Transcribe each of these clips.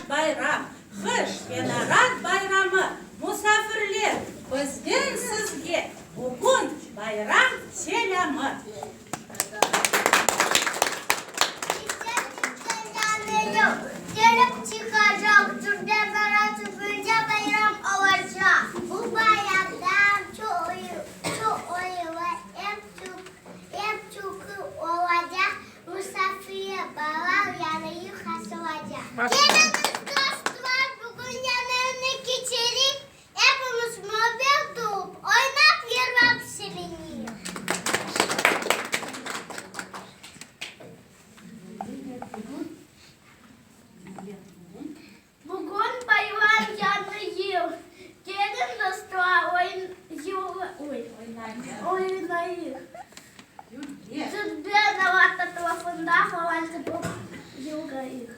Bayram, qış ve narat bayramı, musafirler, bizden sizge bugün bayram selâmı. Kelip çıqacaq, türde narat tübünde bayram olacaq. Bu bayramda çoq oyunlar em türkü olacaq, musafirler, balalar yañı yıl qarşılaycaq. Keliñiz, dostlar, bugün Yañı yılnı keçirik, epimiz muabbet tulıp, oynap, yırlap sevineyik. Bugün bayram, Yañı yıl. Keliñ, dostlar, oynayıq. Dülber narat etrafında horan tepip yüreyik.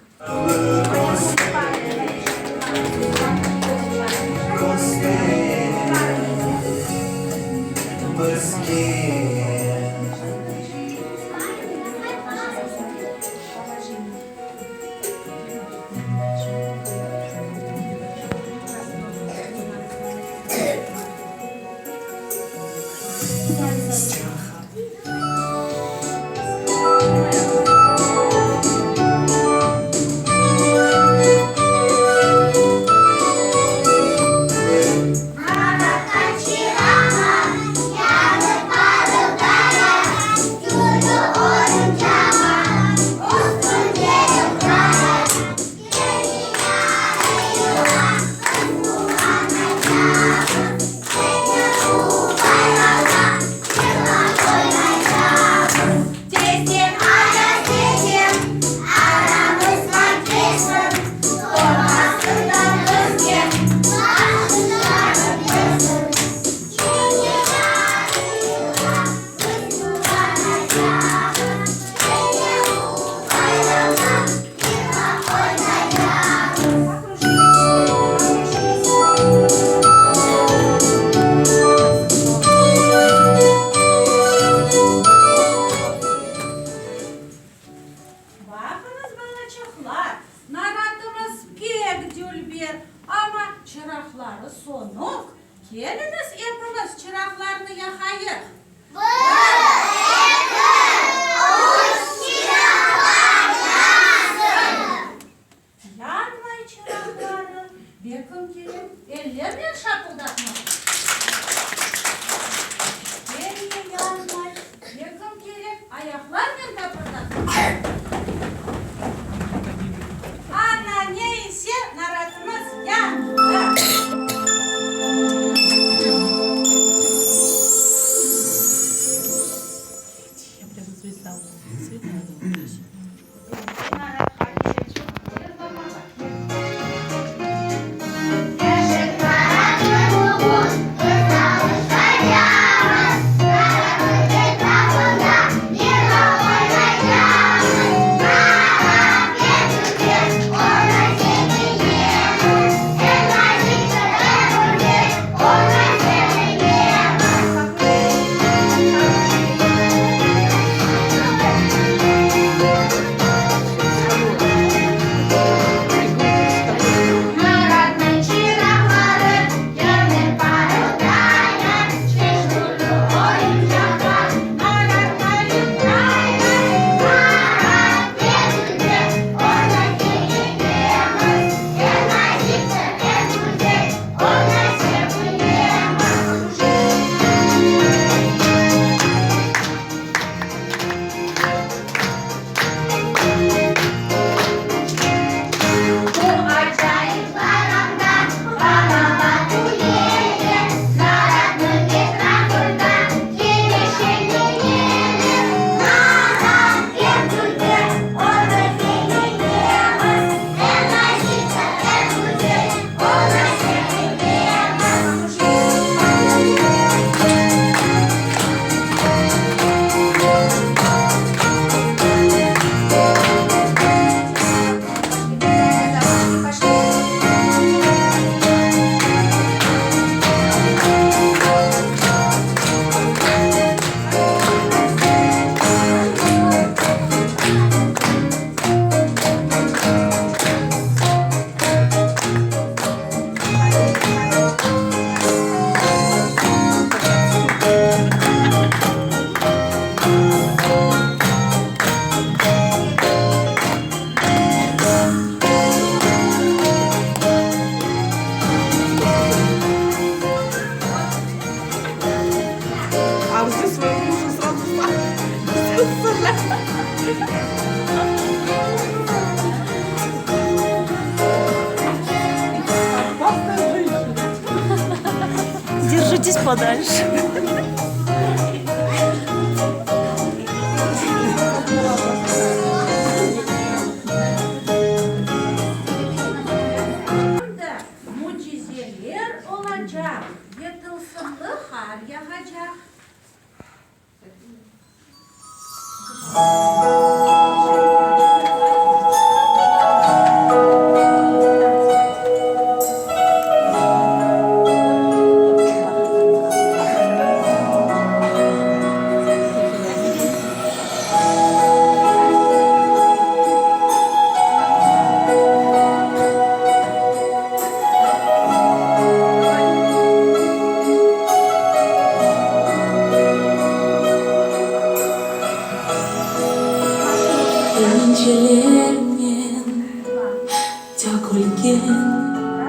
Tezden ayaz etem, aramızğa kelsin, Torbasından bizge bahşışlarnı bersin. Kene yarıyla biz quvanacaqmız, Kene bu bayramda yırlap oynaycaqmız. Baqıñız, balaçıqlar, naratımız pek dülber, amma çıraqları sönük. Keliñiz, epimiz çıraqlarnı yaqayıq. Bir, eki, üç, çıraqlar yansın! Yanmay çıraqları, belkim kerek ellernen şapıldatmaq? Kene yanmay, belkim kerek ayaqlarnen tapırdatmaq? Ana, ne ise, naratımız yandı! Держитесь подальше. Şimdi mücizeler olacaq ve tılsımlı qar yağacaq. Pencelemden tökülgen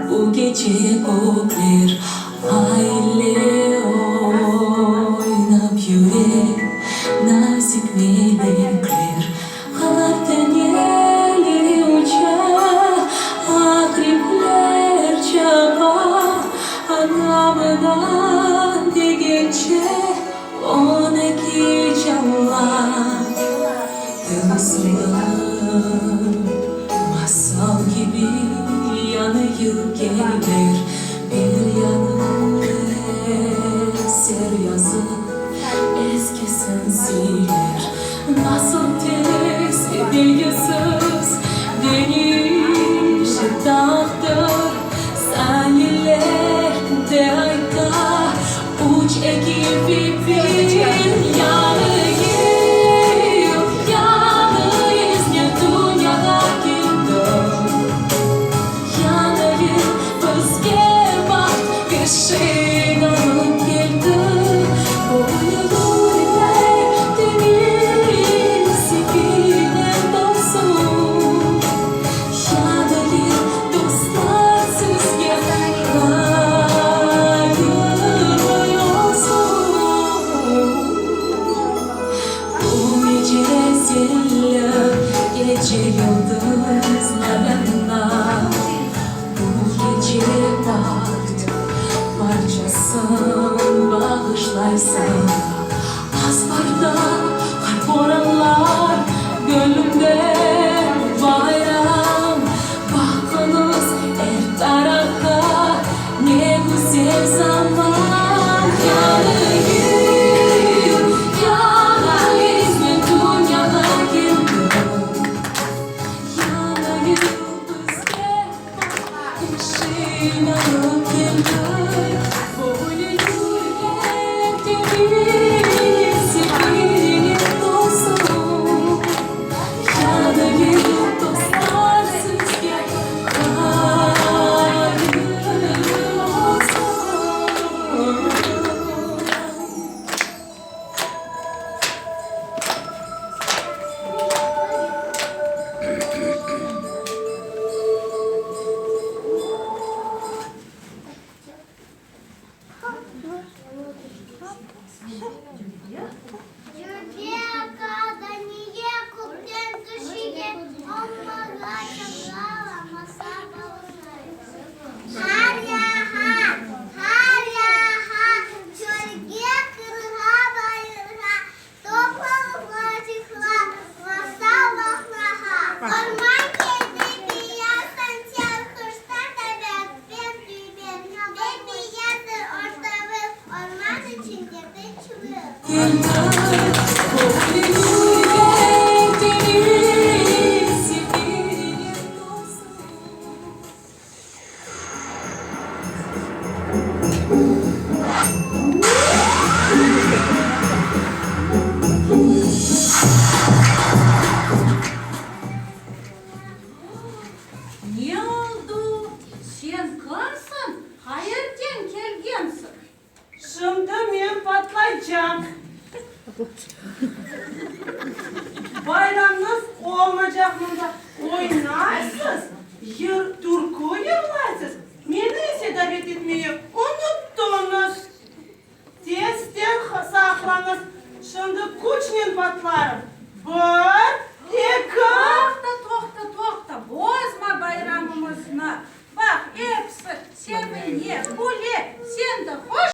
bu gece kökler Ay ile oynap yüre nazik melekler. Qar taneleri uça, aqrepler çapa, Anamdan degence 12 çala. Tılsımlı masal kibi yañı yıl kelir, Bir yañı eser yazıp, eskisin siler. Nasıl tez belgisiz deñişe taqdir, Saniyelerde ayta üç, eki ve bir. Yañı yıl, yañı yüznen dünyağa keldi. Yañı yıl bizge baht ve şeñ alıp keldi. Köñüller temiz sevginen tolsun. Yañı yıl, dostlar, sizge hayırlı olsun. Bu gece zilli gece yıldızlar yana. Bu gece baht parçasın bağışlay saña. Azbarda qar boranlar, göñlümde bayram. Baqıñız er tarafqa, ne güzel zaman. Yañı yıl, yañı yüznen dünyağa keldi. Yañı yıl bizge baht ve şeñ alıp keldi. Köñüller temiz sevginen tolsun. Yañı yıl, dostlar, sizge hayırlı olsun. Dülber Daniye kökten tüşken almağa çağıra masal balaları. Qar yağa, qar yağa, çölge, qırğa, bayırğa, topraqqa çıqa, masal baqmağa. Orman keldi beyaz sancar, qışta tabiatten dülber, Bem-beyazdır ortalıq, orman içinde tınçlıq. Köñüller temiz sevginen tolsun. Ne oldı? Sen kimsiñ? Qayerden kelgensiñ? Şimdi men patlaycam. Bayramıñız olmaycaq mında. Oynaysız, yır, türkü yırlaysız, meni ise davet etmege unuttıñız. Tezden saqlanıñız, şimdi küçnen patlarım. Bir, eki. Toqta, toqta, toqta, bozma bayramımıznı. Baq, episi sevine, küle, sen de hoş.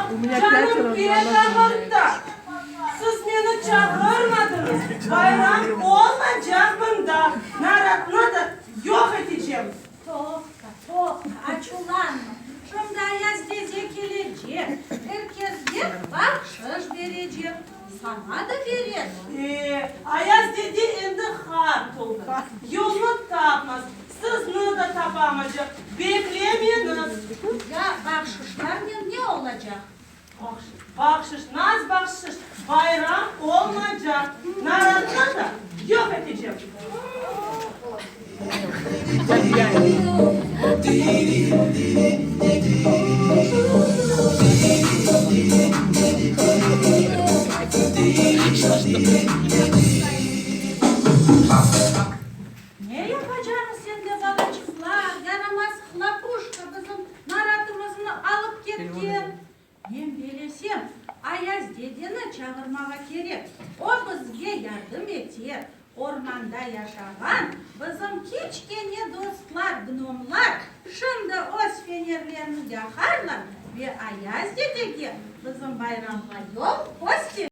Canım pek ağırta. Siz meni çağırmadıñız, bayram olmaycaq mında, naratnı da yoq etecem. Toqta, toqta, açuvlanma. Şimdi Ayaz dede kelecek, er kesge bahşış berecek. Saña da berer. E, Ayaz dede endi qart oldı, yolnı tapmaz, sizni de tapamacaq. Beklemeñiz. Ya bahşışlarnen ne olacaq? Bahşış, naz bahşış, bayram olmaycaq, naratnı da yoq etecem. Ne yapacağız endi, balaçıqlar, yaramaz Hlopuşka bizim naratımıznı alıp ketken. Men bilesem, Ayaz dedeni çağırmağa kerek, o bizge yardım eter. Ormanda yaşağan bizim kiçkene dostlar, gnomlar, şimdi öz fenerlerini yaqarlar ve Ayaz dedege bizim bayramğa yol kösterirler.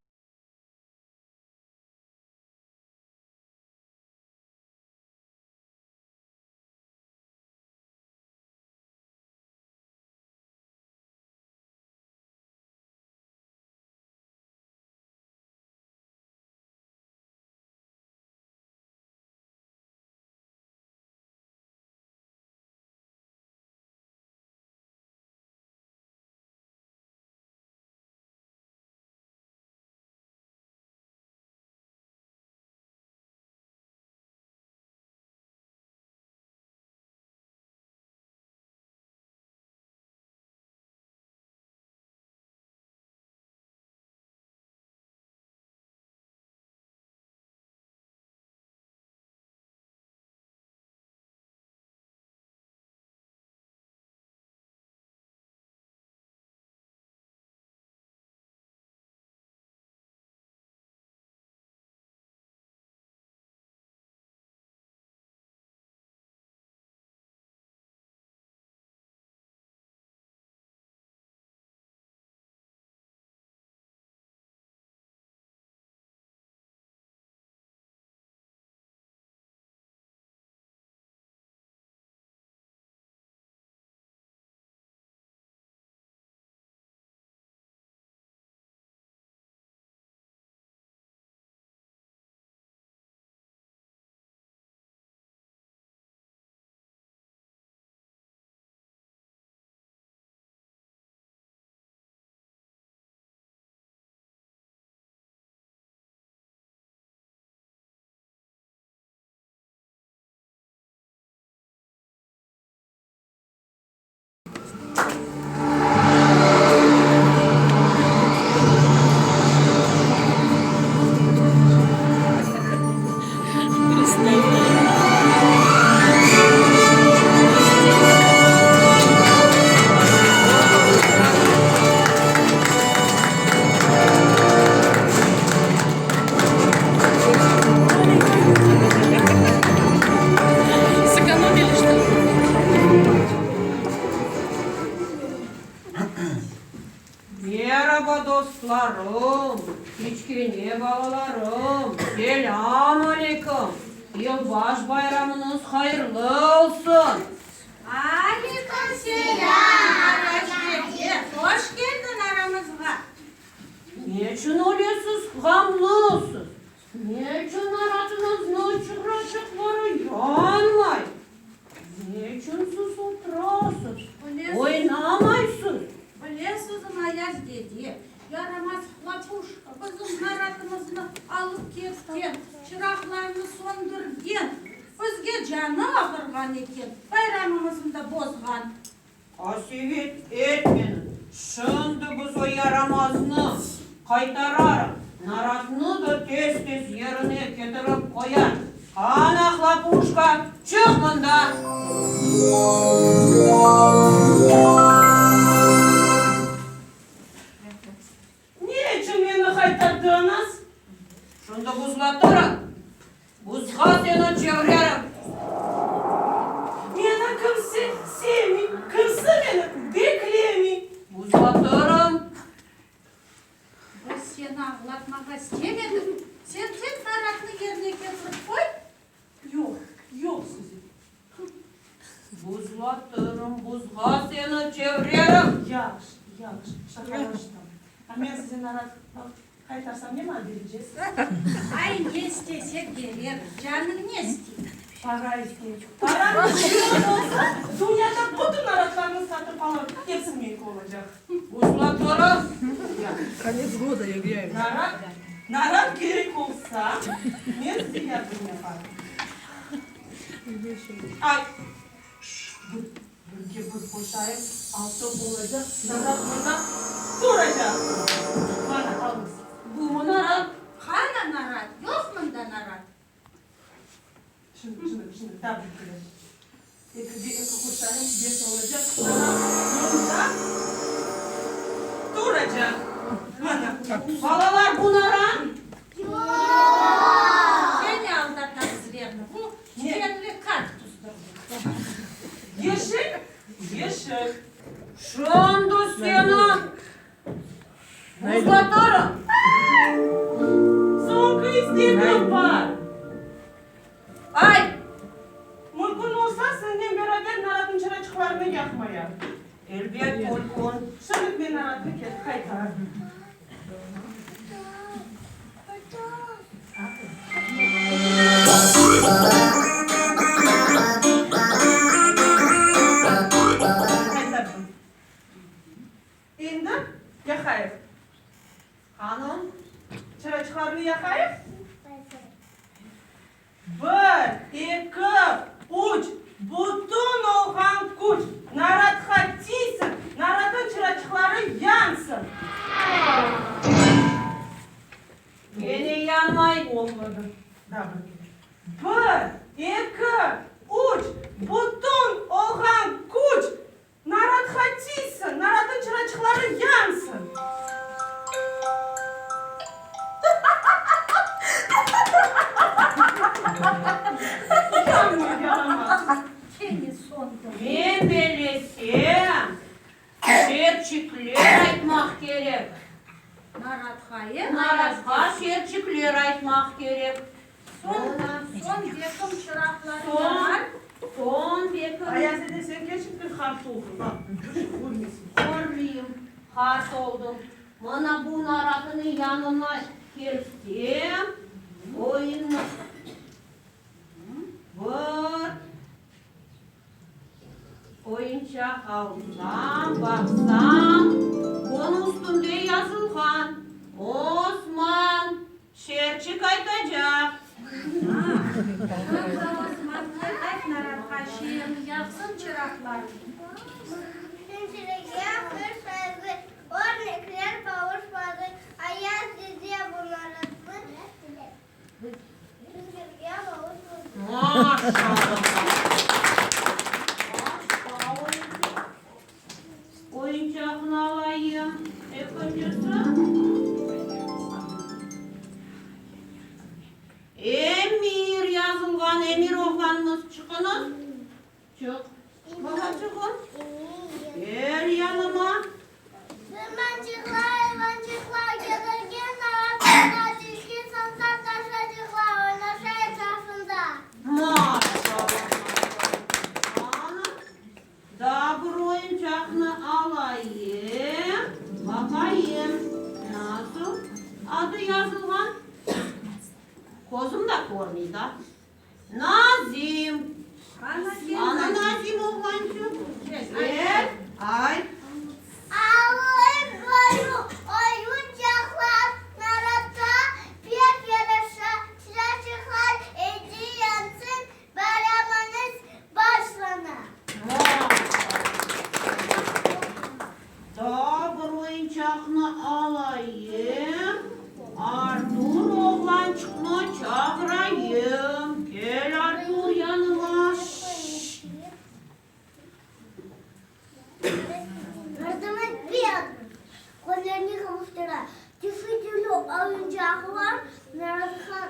Meraba, dostlarım, kiçkene balalarım, selâm aleyküm! Yılbaş bayramıñız hayırlı olsun! Aleyküm selâm, Ayaz dede, hoş keldiñ aramızğa! Neçün öyle siz ğamlısız? Neçün naratıñıznıñ çıraçıqları yanmay? Neçün siz oturasız, oynamaysız? Bilesizmi, Ayaz dede, yaramaz Hlopuşka bizim naratımıznı alıp ketken, çıraqlarnı söndürgen, bizge canı ağırğan eken, bayramımıznı da bozğan. Qasevet etmeñiz, şimdi biz o yaramaznı qaytararıq, naratnı da tez-tez yerine ketirip qoyar. Qana, Hlopuşka, çıq mında! Ne içün meni qaytardıñız? Şimdi buzlatırım, buzğa seni çevirerim. Meni kimse sevmey, kimse meni beklemey. Buzlatırım. Yahşı, şaqalaştım. A men size narat qaytarsam ne maña berecesiz? Ay, ne istesek bereriz, canıñ ne istey? Para isteyim. Param çoq olsa, dünyada bütün naratlarnı satıp alırım, episi meniki olacaq. Buzlatırım. Narat, narat kerek olsa, men size yardım yaparım. Ay, Birge bir qoşayıq, altı olacaq, narat mında turacaq. Mana, alıñız. Bumı narat? Qana narat? Yoq mında narat. Şimdi, şimdi, şimdi, daa bir kere. Ekige eki qoşayım, beş olacaq, narat mında turacaq. Mana. Balalar, bu narat? Yoq! Kene aldata bizlerni. Bu tikenli kaktustır bu. Yeşil, yeşil. Şimdi seni buzlatırım. Soñki istegim bar. Ay! Mümkün olsa, sennen beraber naratnıñ çıraçıqlarını yaqmaya. Elbet, mümkün. Şimdi men naratnı qaytararım. Qaytardım. Endi yaqayıq. Qanım? Çıraçıqlarnı yaqayıq. Bir, eki, üç, bütün olğan küç naratqa tiysin, naratnıñ çıraçıqları yansın! Kene yanmay. Olmadı. Daa bir kere. Bir, eki, üç, bütün olğan küç Naratqa tiysin, naratnıñ çıraçıqları yansın! Yanmay, yaramaz. Kene söndi. Men bellesem, şerçikler aytmaq kerek. Naratqa, e? Naratqa şerçikler aytmaq kerek. Soñ, soñ bekim çıraqları yanar. Soñ bekim. Ayaz dede, sen kerçekten hart oldıñ, baq, bir şey körmeysiñ. Körmeyim, hart oldım. Mına bu naratnıñ yanına kelsem, oyunnı bir oyunçaq alsam, baqsam, onıñ üstünde yazılğan, Osman. Şerçik aytacaq. Mırza Osmannı ayt naratqa şiirini yaqsın çıraqlarını. Pencerege qış sayğı, Örnekler bavuşmadı, Ayaz dede bu naratnı Bizlerge bavuşmadı. Maşallah! Başqa oyuncaqnı alayım. Ekincisi. Emir yazılğan, Emir oğlanımız, çıqıñız. Çıq, balaçığım, kel yanıma. Dırmançıqlar, elvançıqlar, Ketirgen naratını, Tilki, samsaq, taşacıqlar Oynaşa etrafında. Maşallah, maşallah. Ana, Daa bir oyuncaqnı alayım, baqayım, nasıl adı yazılğan? Közüm da körmey da. Nazim! Ana, Nazim oğlançıq, kel, ayt. Alayım oyuncaqlar, naratta pek yaraşa, Çıracıqlar edi yansın, Bayramıñız başlana! Daa bir oyuncaqnı alayım, Artur oğlançıqnı çağırayım. Kel, Artur, yanıma. Yardım et, ber! Közlerini qavuştıra. Çeşit türlü oyuncaqlar narazıhan.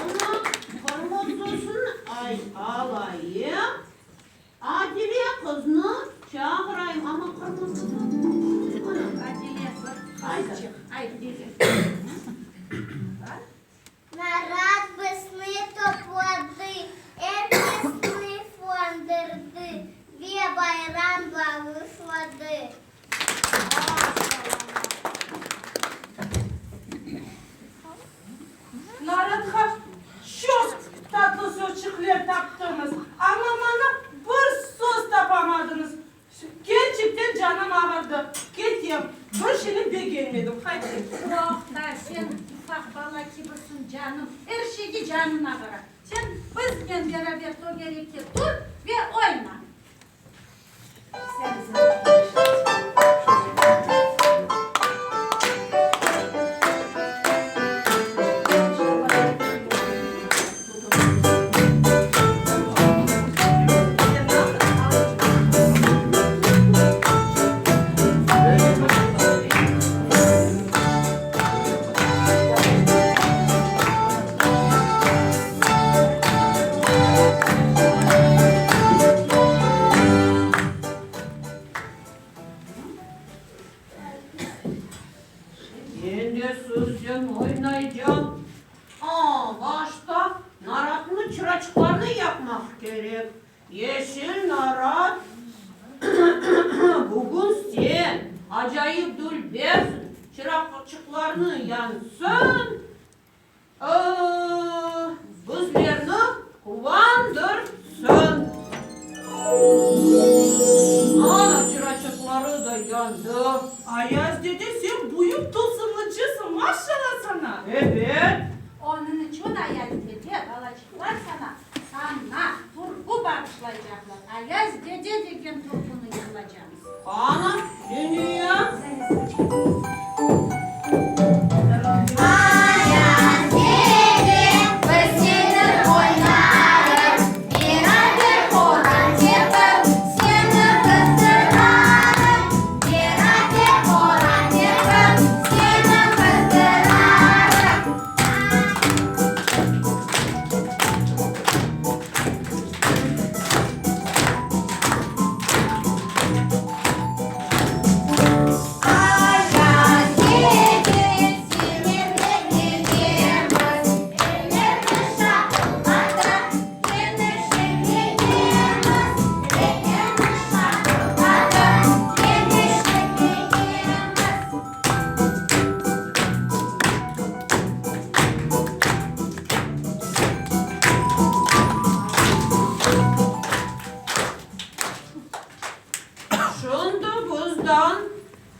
Mına qırmızısını alayım, Adile qıznı çağırayım, amma qırmızısı, mına. Adile, bir qızçıq, ayt. Narat bizni topladı, er kesni fondı. Yeşil narat, bugün sen acayip dülbersiñ, çıraqçıqlarnı yansın, bizlerni quvandırsın. Ana, çıraçıqları da yandı. Ayaz dede, sen büyük tılsımlıcısıñ, maşşala saña! Ebet! Onıñ içün, Ayaz dede, balaçıqlar saña, saña, türkü bağışlaycaqlar. Ayaz dede degen türküni yırlacamız. Qana, dünya! Ayaz dede, biz seni oynarıq, Beraber horan tepip, seni qızdırarıq. Beraber horan tepip, seni qızdırarıq. Ayaz dede, seninle ketemiz, Ellerni şapıldatıp, kene şeñlenemiz. Ellerni şapıldatıp, kene şeñlenemiz. Şimdi buzdan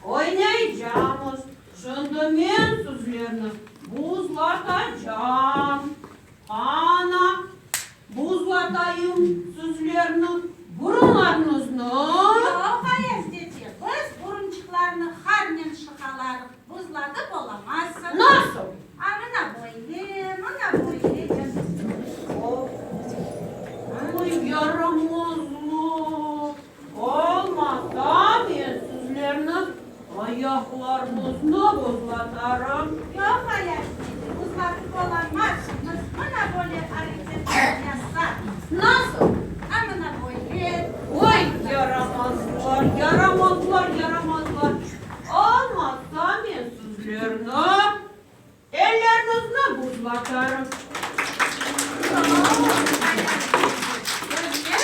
oynaycamız. Şimdi men sizlerni buzlatacam. Qana, buzlatayım sizlerni, burunlarıñıznı. Yoq, Ayaz dede, biz burunçıqlarnı qarnen şıqalarıq, buzlatıp olamazsıñ. Nasıl? A mına böyle, mına böyle. Oy, yaramazlar! Olmasa, men sizlerni ayaqlarıñıznı buzlatarım. Yoq, Ayaz dede, buzlatıp olamazsıñız, mına böyle areketler yasarmız. Nasıl? A mına böyle. Oy, yaramazlar, yaramazlar, yaramazlar! Olmasa, men sizlerni elleriñizni buzlatarım. Böyle ise,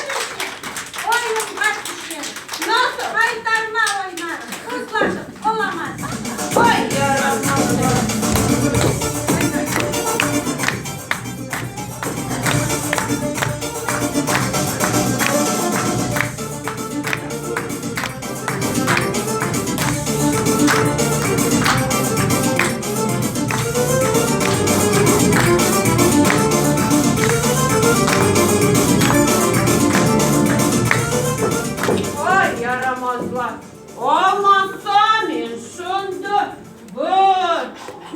oyunğa tüşeriz. Nasıl? Qaytarma oynarız, buzlatıp olamazsıñ. Oy, yaramazlar! Ay, yaramazlar! Olmasa men şimdi bir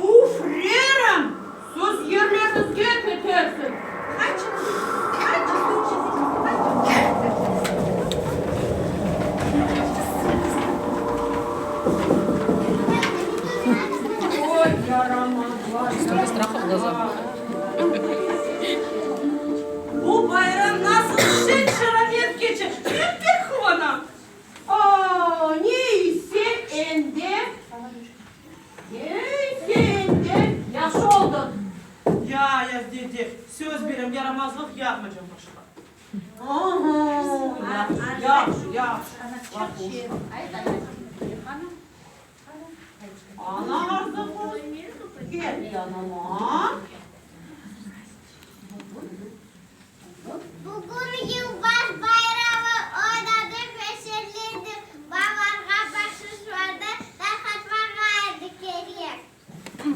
üfrerim, siz yerleriñizge ketersiñ. Qaçıñız, qaçıñız, qaçıñız. Oy, yaramazlar, yaramazlar! Bu bayram nasıl şen-şeramet keçe, men pek quvanam. Aa, ne ise endi, ne ise endi yahşı oldıñ. Ya, Ayaz dede, söz berem, yaramazlıq yapmaycam başqa. Aha, yahşı, yahşı, yahşı. Ana Arzı qız, kel yanıma. Bugün yılbaş bayramı, oynadıq ve şeñlendik. Balalarğa bahşışlarnı tarqatmağa endi kerek.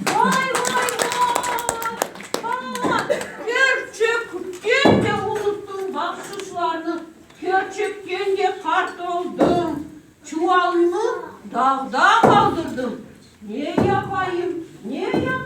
Vay, vay, vay! Balalar, kerçekten de unuttım bahşışlarnı, kerçekten de qart oldım. Çuvalımnı dağda qaldırdım. Ne yapayım, ne yapayım?